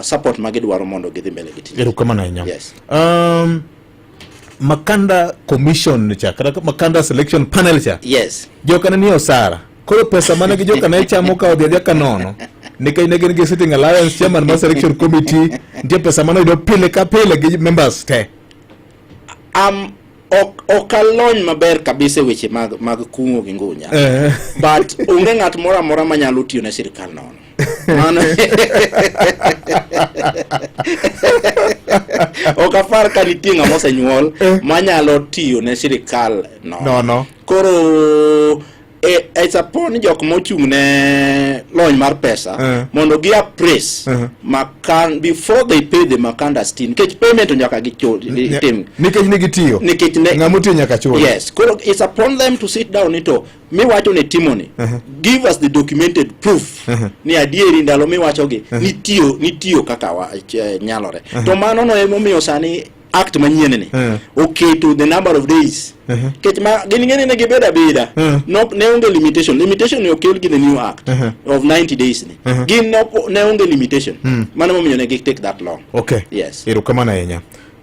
support ma gidwaro mondo gidhi mbele gi tich. Erokamano ahinya. Yes. Makanda Commission cha kata Makanda Selection Panel cha. Joka ne nie osara. Koro pesa mane gi joka ne chamo ka odhi adhiya ka nono. Nikech ne gin gi sitting allowance, chairman mar selection committee, nitie pesa mane oyudo pile ka pile gi members te. Ok alony maber kabisa e weche mag kungo gi ngunya. But onge ng'at moro amora manyalo tiyo ne sirkal nono. Mano ok apar ka nitie ng'ama osenyuol manyalo tiyo ne sirkal nono. Nono. Koro it's upon jok mochung' ne lony mar pesa mondo gi appraise makan before they pay the Makandas team, nikech payment to nyaka gichul tim. Nikech ne gitiyo. Nikech ne Ng'ama otiyo nyaka chul. Yes, koro it's upon them to sit down ni to miwacho ni timoni, give us the documented proof ni adieri ndalo miwachogi nitiyo kaka nyalore. To mano no emomiyo sani act manyien ni oketo the number of days, nikech ma gin ng'eni ne gibedo abeda no, ne onge limitation. Limitation ni okel gi the new act of 90 days ni gin ne onge limitation. Mano momiyo ne gi take that long. Yes. Erokamano ahinya.